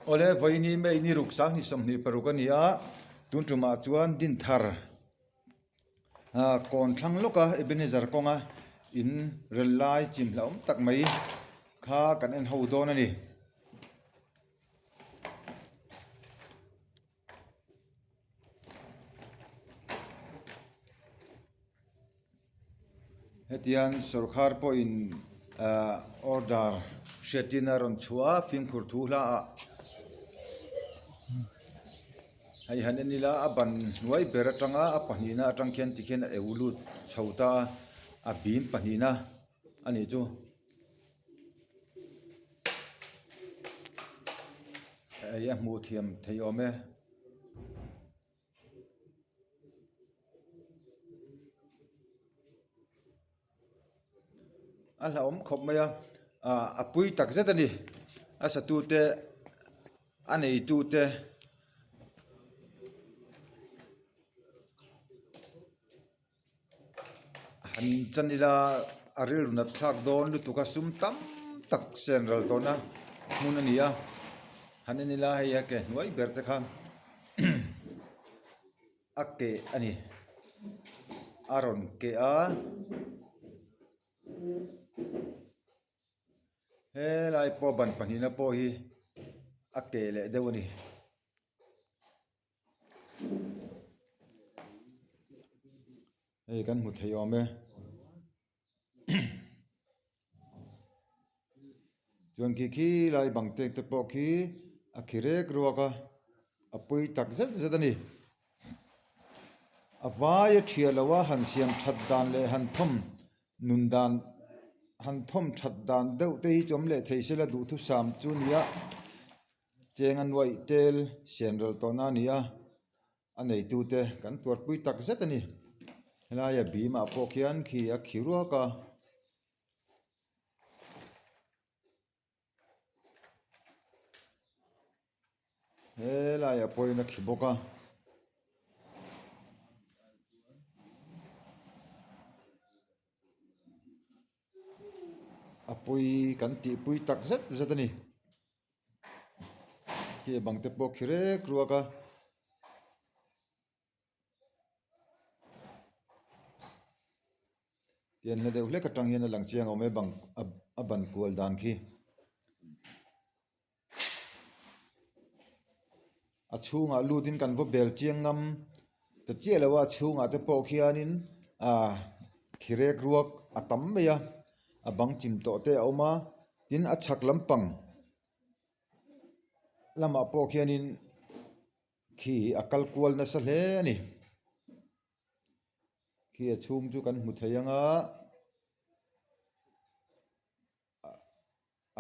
Awle, vawiini May ni ruk 2026 a ni a, tun tumah chuan Dinthar kawn thlang lawka Ebenezer kawnga in rel lai chim hlauhawm tak mai kha kan en ho dawn a ni. Hetiang sawrkhar pawhin ahh order hriatin a rawn chhuah a fimkhur thu hla ah hei han en ila a ban hnuai ber atanga a pahnihna atang khian tikhian a eu lut chho ta a a bim pahnihna a nih chu. Hei a hmuh thiam thei awm e. A hlauhawm khawp mai a ah a pui tak zet a ni a satu te a neitu te. Han chan ila a rilru nat thlak dawn lutuk a sum tam tak sen ral tawhna hmun a ni a han en ila hei a ke hnuai ber te kha a keh a ni a rawn keh a helai pawh ban pahnihna pawh hi a keh leh deuh a ni. Hei kan hmu thei awm e chuan khi khi lai bang tek te pawh khi a khi rek ruak a a pui tak zet zet a ni a vai a thiah loh a han siam that dan leh han thawm nun dan han thawm that dan deuh te hi chu awm leh thei sela duhthusam chu a ni a. Cheng a nuaih tel sian ral tawhna a ni a, a neitute kan tuarpui tak zet a ni. Helaia bim ah pawh khian khi a khi ruak a. Helaiah pawhin a khi bawk a. A pui kan tihpui tak zet zet a ni. Khi bang te pawh khi rek ruak a. Tian hla deuh hlek atang hian a lang chiang awm e bang a ban kual dan khi. A chhungah lutin kan va bel chiang ngam ta chiah lo a a chhungah te pawh khianin ah thirek ruak a tam mai a a bang chim tawh te a awm a tin a chhak lampang lamah pawh khianin khi a kal kual nasa hle a ni khi a chhung chu kan hmu thei ang a.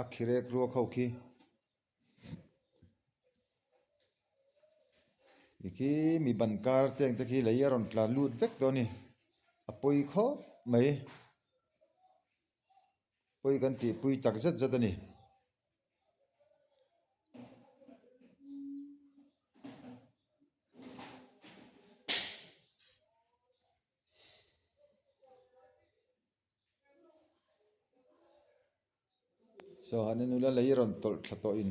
A khirek ruak ho khi tikhi mi ban kar te ang te khi lei a rawn tlan lut vek dawn a ni a pawi khawp mai pawi kan tih pui tak zet zet a ni. Saw han en ula lei rawn tawlh thla tawh in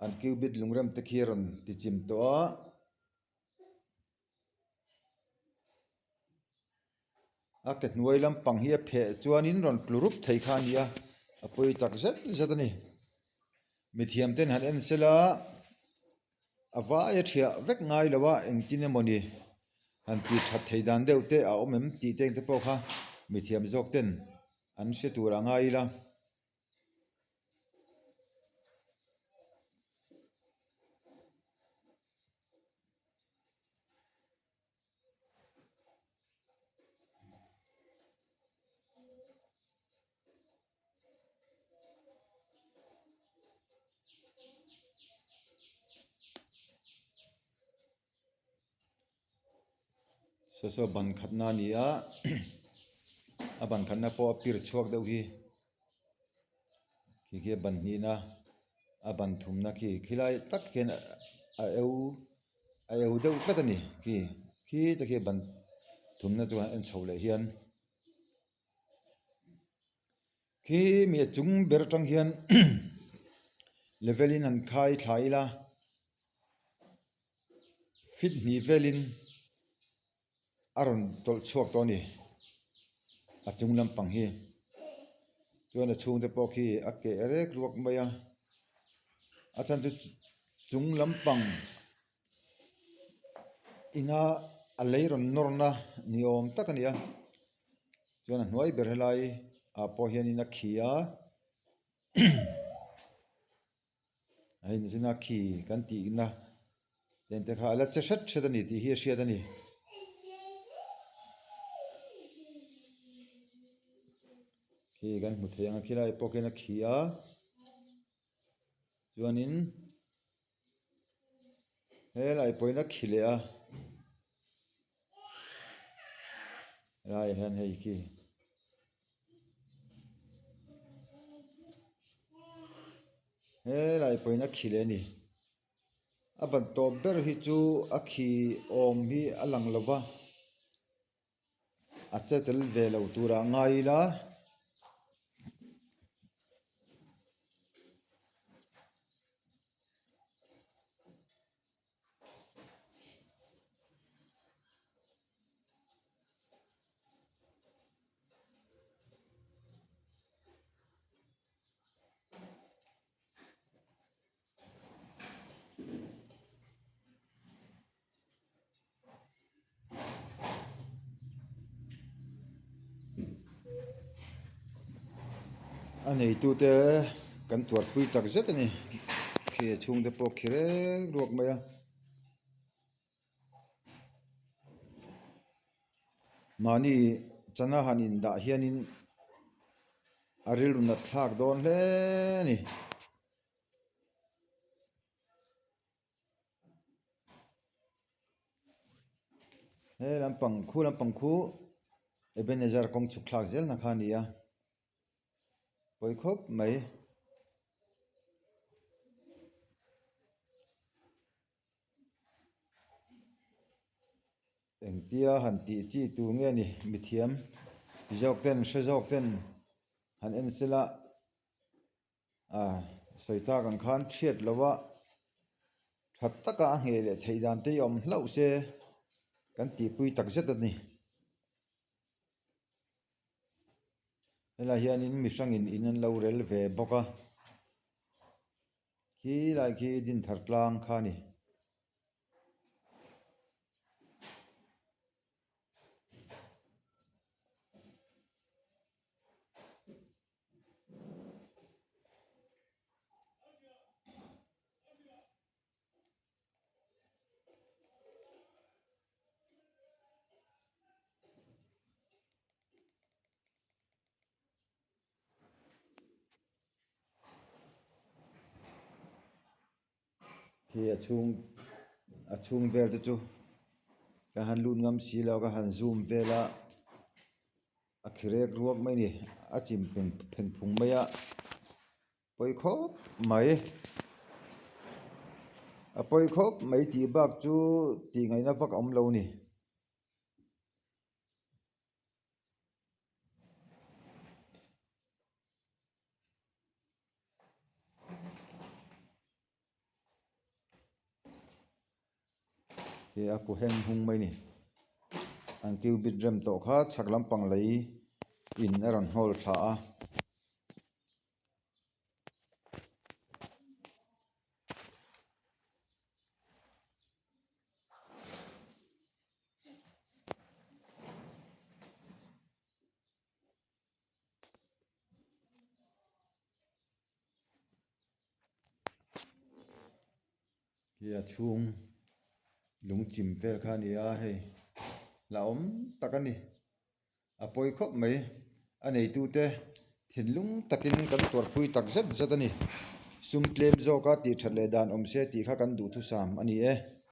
an cubit lungrem te khi a rawn ti chim tawh a. A ke hnuai lampang hi a pheh chuanin rawn tlu rup thei kha a ni a, a pawi tak zet zet a ni. Mithiam ten han en sela. A vai a thiah vek ngai lo a, engtin emaw ni han tih that thei dan deuh te a awm em tih te te pawh kha mithiam zawk ten an hre tur a ngai ila. Saw saw ban khatna a ni a a ban khatna pawh a pir chhuak deuh hi khi khi a ban hnihna a ban thumna khi khilai tak khian a eu a eu deuh tlat a ni khi khi te khi a ban thumna chuan a en chho leh hian. Khi mi a chung ber atang hian. Level in han khai thla ila fit hnih velin a rawn tawlh chhuak tawh a ni a chung lampang hi chuan a chhungte pawh khi a keh rek ruak mai a a chhan chu chung lampang ina a lei rawn nawr na ni awm tak a ni a chuan a hnuai ber helai ah pawh hianin a khi a. A inzin a khi kan tihna len te kha a la che hret hret a ni tih hi a hriat a ni. Khi kan hmu thei ang a khilai pawh khian a khi a chuanin helai pawhin a khi leh a helaiah hian hei khi. Helai pawhin a khi leh a ni. A ban tawp ber hi chu a khi awm hi a lang lo va, a che tel ve lo turah ngai ila. A neitute kan tuarpui tak zet a ni khi a chhungte pawh khi rek ruak mai a. Mahni chana han indah hianin a rilru nat thlak dawn hle a ni. He lampang khu lampang khu Ebenezer kawng chhuk thlak zel na kha a ni a pawi khawp mai. Engtia han tih chi tur nge ni mithiam zawk ten hre zawk ten han en sela ah sawi tak ang khan chhiat lo a tha taka a ngheh leh theih dan te hi awm hlauh se kan tihpui tak zet a ni. Helai hianin mi hrangin in an lo rel ve bawk a. Khi lai khi Dinthar tlang kha a ni. Khi a chhung a chhung vel te chu ka han lut ngam si lo ka han zoom vel a a khi rek ruak mai a ni a chim pheng phung mai a pawi khawp mai a pawi khawp mai tih bak chu tih ngaihna vak a awm lo a ni. Khi a ku heng hung mai a ni an cubit rem tawh kha chhak lampang lei in a rawn hnawl thla a. Khi a chhung lung chim vel kha a ni a hei hlauhawm tak a ni a pawi khawp mai a neitute thinlung takin kan tuarpui tak zet zet a ni sum tlem zawka tih that leh dan awm se tih kha kan duhthusam a ni e.